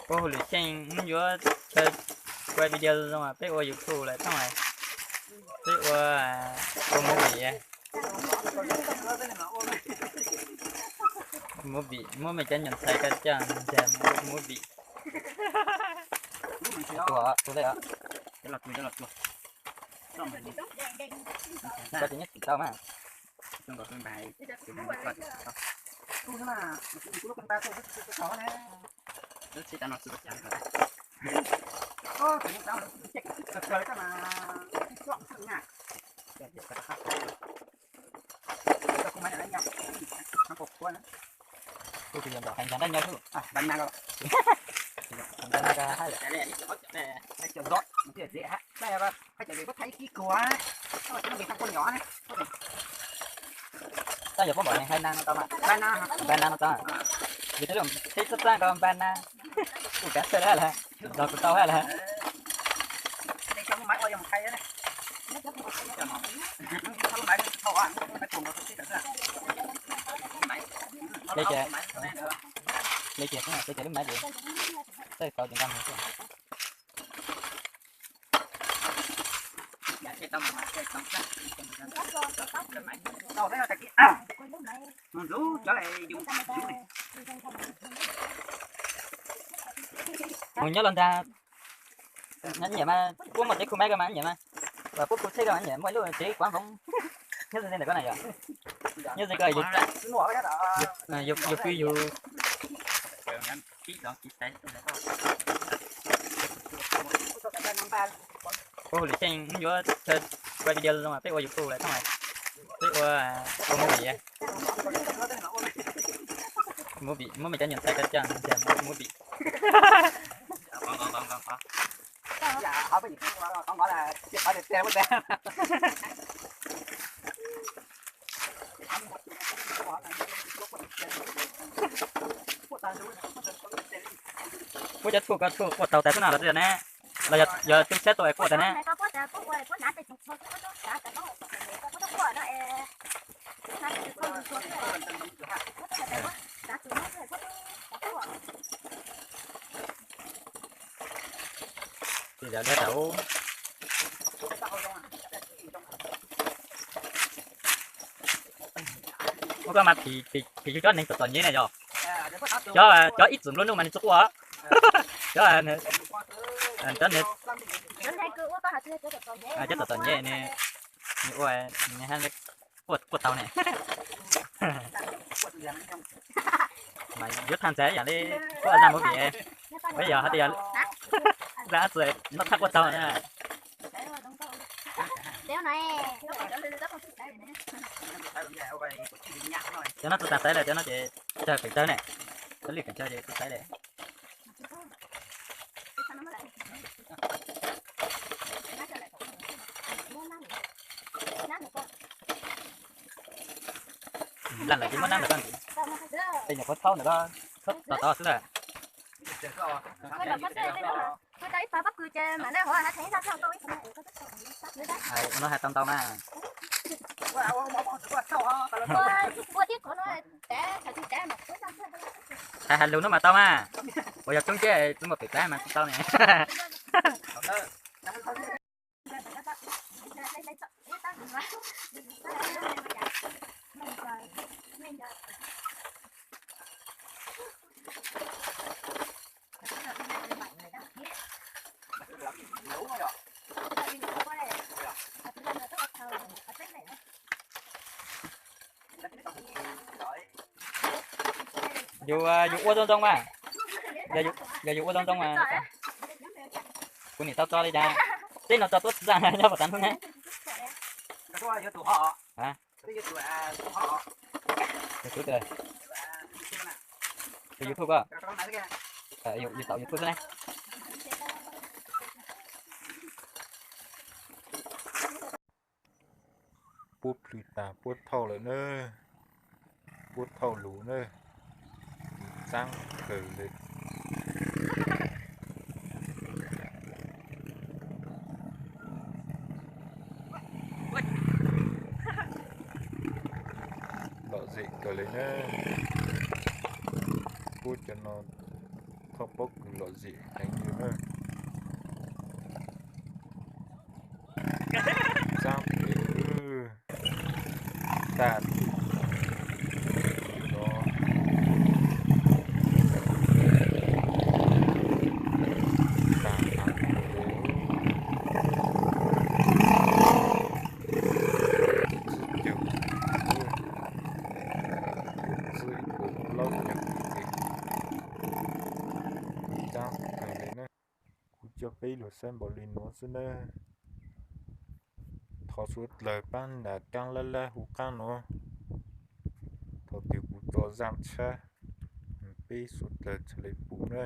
Puab hu lwm xyeej wb yuav chaw ua video zoo, peb ua YouTube lawm thooj, peb ua, ua movie, movie, muab mej cov nyuam ntxhais ko coj ntag mus ua movie. Tus, tus, koj tsis nyob tim tau mas. Kuv tsis yog ntaus heev, nrog nrog nyob xwb. Nrog nrog ko hab lawm. Tab yog puab npaum li nqaij nab no tau mas, nqaij nab no tau. Yog tej zaum peb txhab txab nkaus npaj nab, kuv kav xwb lawm, nrog kuv tau hab lawm. Li ces, li ces, li ces lub maiv ces txawj tau ces nqa mus xwb. Mus nyob los ntag, nyiam mas puab muaj tsev khu maiv ko mas nyiam mas, puab khu tsheb ko mas nyiam, muaj ib lub tsev kuav nploov nyob ze ntawm ko na yog, nyob ze ko, yus pw yus. Puab hu lwm xyeej wb yuav chaw ua video zoo, peb ua YouTube lawm thooj, peb ua, ua movie, movie, muab mej cov nyuam ntxhais ko coj ntag mus ua movie. Puab cov thuj ko thuj quaj taug tas xwb no los twb yog ne, los yog tub tshab tuaj quaj tas ne? Ua koj mas phim yug cov neeg txom txom nyem na yog, cov, cov ib txwm nplua nuj mas nws tsis quaj, cov, cov, cov txom txom nyem ne, nws ua, nws quaj, quaj taug ne. Mas yuav thaaj ntxhais yam li puab zaj movie, puab yog hais tias zaj ab txwm noj thaj quaj taug na. Cov no tsis tas xaiv lawm, cov no ces tsawg peem tsawg ne, cov lwj peem tsawg ces tsis xaiv lawm. Laj lawm ces muab nab ntawm ko, tej nyuam qhuav thaub ntawm ko, thaub tod tod xwb lawm. No hais tau ntau mas. Hais hais lus no mas tau mas. Uas yog coob ceb tsis muaj pem plab mas tsis tau ne. Yus, yus ua zoo zoo mas, yog yus ua zoo zoo mas, kuv nim tau tso li cas. Teb no tso tuab txwv zaj nyob puas tas hnub ne. Tus YouTube ko, yus tau YouTube xwb ne. Puab plhws tas puab thauj lawm na, puab thauj lus na, txaab kawg li. Zem kawg li na. Kuj cov no thoj pob kws lom zem heev li na. Txaab pem tag no. Tag heev li. Txwb cawg, txwb ib puas plaub cawg li. Txaab kawg li na. Kuv coj peb lug saib npaum li nuav xwb nawb. Thov suav dlawg pab nias kaab lab lab hu qaab nuav. Thaum twg kuv tso zaaj tshab, peb suav dlawg txhad le pum na.